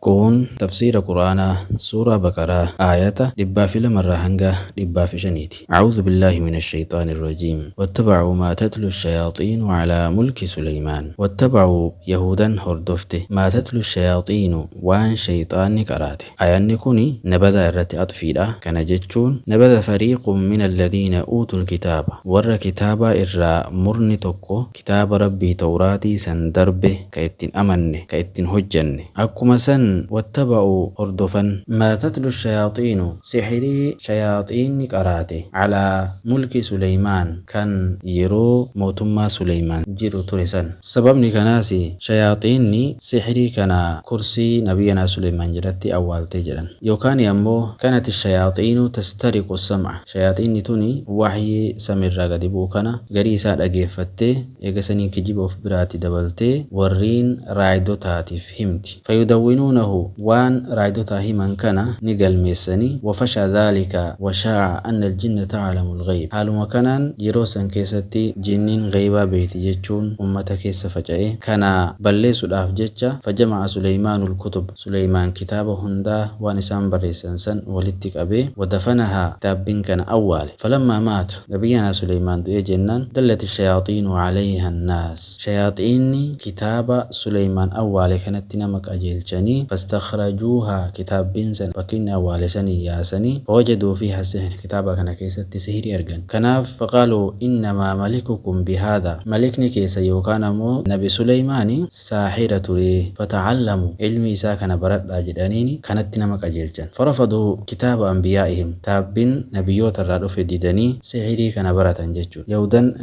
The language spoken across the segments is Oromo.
Kun tafsiira Quraanaa Suuraa Baqaraa aayata 102 irraa hanga 105ti. A'uudhu billaahi mina shayxaani rajiim. Wattabacuu maa tatlu shayaaxiinu calaa mulki Suleymaan. Wattabacuu Yahuudan hordofte maa tatlu shayaaxiinu waan shayxaanni qaraate. Aayanni kuni nabadaa irratti axfiidha. Kana jechuun nabada fariiqun min alladhiina uutul kitaaba. Warra kitaabaa irraa murni tokko kitaaba Rabbii Tawraatii san darbe ka itti hin amanne, ka itti hin hojjanne. Akkuma san wattaba'uu hordofan. Maa tatlu shayaaxiinu sihrii shayaaxiinni qaraate calaa mulki Suleymaan kan yeroo mootummaa Suleymaan jiru ture san. Sababni kanaas shayaaxiinni sihrii kana kursii Nabiyyanaa Suleymaan jalatti awwaalte jedhan. Yookaani ammoo kanati shayaaxiinu tastariqu sam'a Shayaaxiinni tuni wahyii samiirraa gadi bu'u kana garii isaa dhageeffattee, eega sanii kijiba of biraati dabaltee warriin raaydotaatiif himti. Fayudawwinuunahu waan raaydotaa himan kana ni galmeessani, wafashaa dhaalika washaa'a anna aljinna ta'alamu alghayb haaluma kanaan yeroo san keessatti jinniin gheybaa beeyti jechuun ummata keessa faca'e. Kana balleessudhaaf jecha fajama'a suleymaanu alkutub Suleymaan kitaaba hundaa waan isaan barreessan san walitti qabee, wadafanahaa, kitaabbiin kana awwaale. Falammaa maata, Nabiyyanaa Suleymaan du'ee jennaan, dallati shayaaxiinu alayha annaas, shayaaxiinni kitaaba Suleymaan awwaale kanatti nama qajeelchanii, fastakhrajuuhaa, kitaabbiin san bakka inni awwaale sanii yaasanii, fawajaduu fiiha sihr, kitaaba kana keessatti sihrii argan. Kanaaf, faqaaluu innamaa malikukum bihaadhaa, malikni keessan yookaan ammoo Nabi Suleymaani, saaxira ture, fata'allamu, ilmii isaa kana baradhaa jedhaniini kanatti nama qajeelchan. Farafaduu kitaaba anbiyaa'ihim, kitaabbiin nabiyyoota irraa dhufe didanii sihirii kana baratan jechuudha. Yahuudan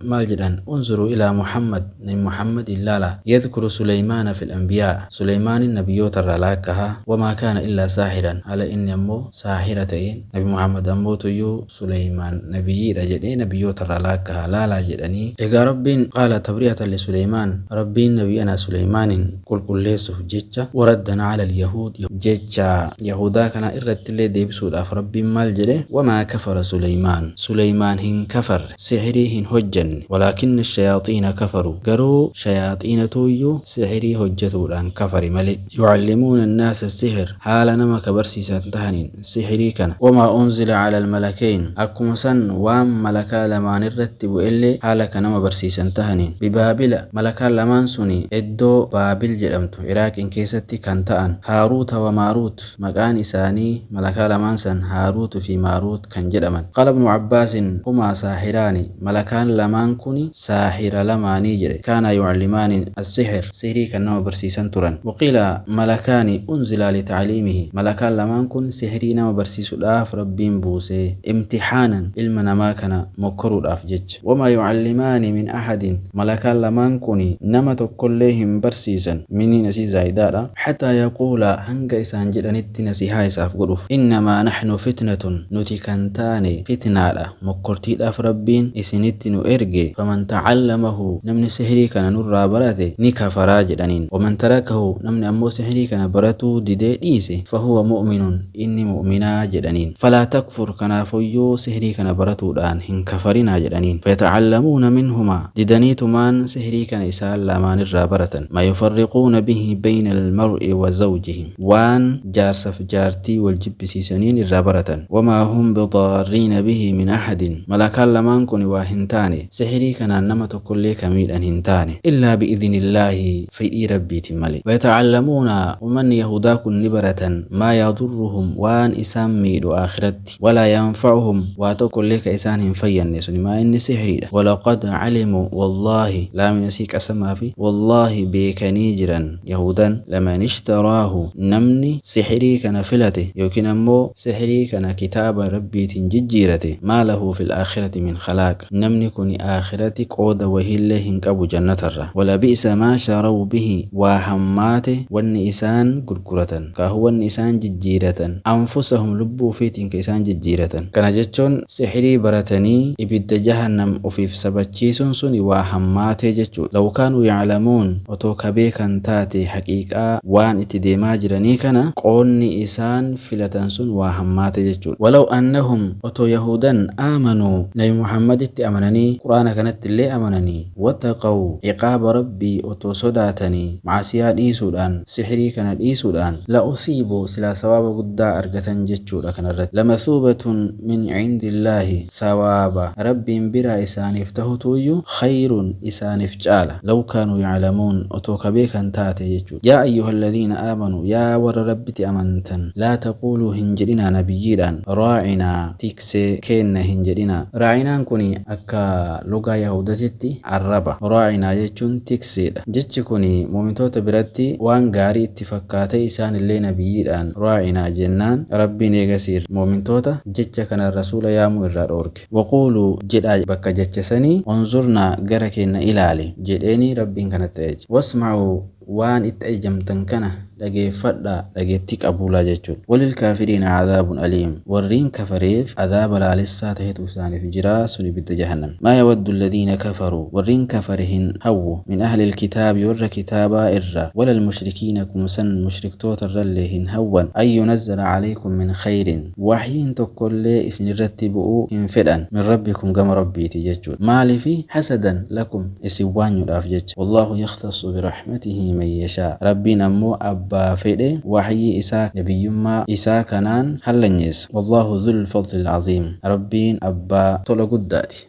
maal jedhan? Unzuruu ilaa Muhammad, nabi Muhammadiin laalaa, yadhkuru Suleymaana fil anbiyaa, Suleymaanin nabiyyoota irraa laakkaha, wamaa kaana illaa saahiran, haala inni ammoo saahira ta'een, nabi Muhammad ammootuyyuu Suleymaan nabiyyiidha jedhee nabiyyoota irraa laakkaha laalaa jedhanii. Egaa Rabbiin qaala tabri'atan li Suleymaan Rabbiin nabiyyanaa Suleymaaniin qulqulleessuuf jecha waraddan ala alyahuud jecha yahuudaa kana irrattillee deebisuudhaaf Rabbiin maal jedhe wamaa kafara Suleymaan Suleymaan hin kafarre sihirii hin hojjanne walaakinna shayaaxiina kafaru garuu shayaaxiinatuuyyuu sihirii hojjatuudhaan kafare malee yucallimuuna annaasa sihir haala nama ka barsiisan tahaniin sihrii kana. Wamaa unzila alal malakayn akkuma san waan malakaa lamaanirratti bu'ellee haala ka nama barsiisan tahaniin. Bibaabila malakaan lamaan suni eddoo Baabil jedhamtu Iraaqiin keessatti kan ta'an Haaruuta wa Maaruut maqaan isaanii malakaa lamaan san Haaruut fi Maaruut kan jedhaman. Qaala ibnu Abbaasin humaa saahiraani malakaan lamaan kuni saahira lamaanii jedhe. Kaanaa yucallimaani assihir sihrii kan nama barsiisan turan. Waqiila malakaani unzilaa litacliimihi malakaan lamaan kun sihrii nama barsiisudhaaf Rabbiin buuse imtixaanan ilma namaa kana mokkoruudhaaf jecha. Wamaa yucallimaani min ahadin malakaan lamaan kuni nama tokkollee hin barsiisan miniin asii zaayidaadha hataa yaquulaa hanga isaan jedhanitti nasihaa isaaf godhuuf innamaa naxnu fitnatun nuti kan taane fitnaadha mokkortiidhaaf Rabbiin isinitti nu erge, faman ta'allamahu namni sihrii kana nurraa barate ni kafara jedhaniin. Waman tarakahu namni ammoo sihrii kana baratuu didee dhiise fahuwa mu'minun inni mu'minaa jedhaniin. Falaa takfur kanaafuyyuu sihrii kana baratuudhaan hin kafarinaa jedhaniin. Fayata'allamuuna minhumaa didaniitumaan sihrii kana isaan lamaanirraa baratan. Maa yufarriquuna bihi bayna almar'i wa zawjihi. Waan jaarsaf jaartii wal jibbisiisaniin irraa baratan. Wamaa hum bidaarriina bihi min ahadin Malakaan lamaan kuni waa hin taane, sihrii kanaan nama tokkollee ka miidhan hin taane. Illaa bi'idhnillaahi fedhii Rabbiitiin malee. Wayata'allamuuna Ummanni yahuudaa kun ni baratan maa yadurruhum waan isaan miidhu aakhiratti. Walaa yanfa'uhum waa tokkollee ka isaan hin fayyanne suni maa inni sihriidha. Walaqad alimuu wallaahi laamiin asii qasamaafi wallaahi beekanii jiran yahuudan laman ishtaraahu namni sihrii kana filate yookiin ammoo sihrii kana kitaaba Rabbiitiin jijjiirate maa lahu fil aakhirati min khalaaq namni kuni aakhirati qooda wahiillee hin qabu jannatarra. Walabi'sa maa sharaw bihi waa hammaate wanni isaan gurguratan. Kaahu wanni isaan jijjiiratan, anfusahum lubbuu ufiitiin ka isaan jijjiiratan. Kana jechuun sihrii baratanii ibidda jahannam ufiif sabachiisuun suni waa hammaatee jechuudha. Law kaanuu ya'lamuun otoo ka beekan taate haqiiqaa waan itti deemaa jiranii kana qoonni isaan filatan sun waa hammaate jechuudha. Walaw annahum otoo yahuudan aamanuu nabi Muhammaditti amananii qur'aana kanattillee amananii wattaqaw ciqaaba Rabbii otoo sodaatanii ma'asiyaa dhiisuudhaan sihrii Sihirii kana dhiisuudhaan la usiibuu silaa sawaaba guddaa argatan jechuudha kanarratti. Lamathuubatun min cindillaahi sawaaba Rabbiin biraa isaaniif tahutuuyyu khayrun isaaniif caala law kaanuu yaclamuun otoo ka beekan taate jechuudha. Yaa ayyuhalladhiina aamanuu yaa warra Rabbitti amantan laa taquuluu hin jedhinaa nabiyyiidhaan raacinaa tiksee keenna hin jedhinaa. Raacinaan kuni akka lugaa yahuudatitti arraba. Raacinaa jechuun tikseedha. Jechi kuni mu'mintoota biratti waan gaarii itti fakkaatee isaanillee nabiyyiidhaan raacinaa jennaan Rabbiin eegasii mu'mintoota jecha kanaan rasuula yaamuu irraa dhoorke. Waquuluu jedhaa bakka jecha sanii unzurnaa gara keenna ilaali jedheenii Rabbiin kanatti ajaje. Wasma'uu waan itti ajajamtan kana dhageeffadhaa dhageettii qabuulaa jechuudha. Walil kaafiriina cadaabun aliim warriin kafareef adaaba laalessaa tahetu isaaniif jira sun ibidda jahannam. Maa yawaddu alladhiina kafaruu warriin kafare hin hawwu min ahlil kitaabi warra kitaabaa irraa walal mushrikiina kumsan mushriktoota irrallee hin hawwan an yunazzala calaykum min khayrin Wahyiin tokkollee isin irratti bu'uu hin fedhan, min Rabbikum gama Rabbiitii jechuudha. Maaliifi? Hasadan lakum isin waanyuudhaaf jecha. Wallaahu yakhtassu birahmatihi man yashaa. Rabbiin ammoo abbaa fedhe wahyii isaa, nabiyyummaa isaa kanaan hallanyeessa. Wallaahu dhul fadlil aziim. Rabbiin abbaa tola guddaati.